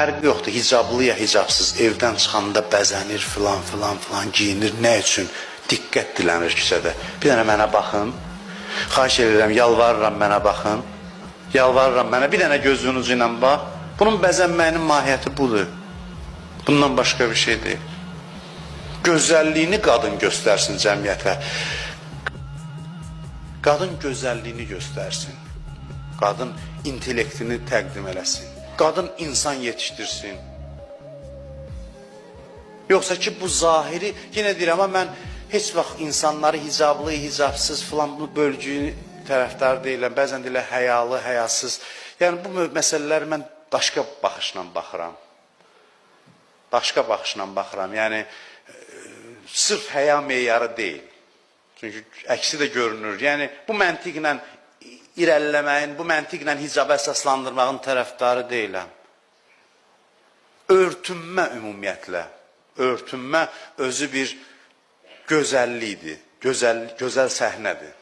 Fərqi yoxdur, hicablı ya hicabsız evdən çıxanda bəzənir filan filan filan geyinir. Nə üçün? Diqqət dilənir küçədə. Bir dənə mənə baxın. Xahiş edirəm, yalvarıram mənə baxın. Yalvarıram mənə bir dənə gözünün ucu ilə bax. Bunun bəzənməyinin mahiyyəti budur. Bundan başqa bir şey deyil. Gözəlliyini qadın göstərsin cəmiyyətə. Qadın gözəlliyini göstərsin. Qadın intellektini təqdim eləsin. Qadın insan yetişdirsin. Yoxsa ki bu zahiri yenə deyirəm amma mən heç vaxt insanları hicablı, hicabsız filan bu bölgünü tərəfdarı deyiləm. Bəzən deyirlər həyalı, həyasız. Yəni bu məsələlərə mən başqa baxışla baxıram. Başqa baxışla baxıram. Yəni sırf həya meyarı deyil. Çünki əksi də görünür. Yəni bu məntiqlə irəliləməyin, bu məntiqlə hicabı əsaslandırmağın tərəfdarı deyiləm. Örtünmə ümumiyyətlə, örtünmə özü bir gözəllikdir, gözəl gözəl səhnədir.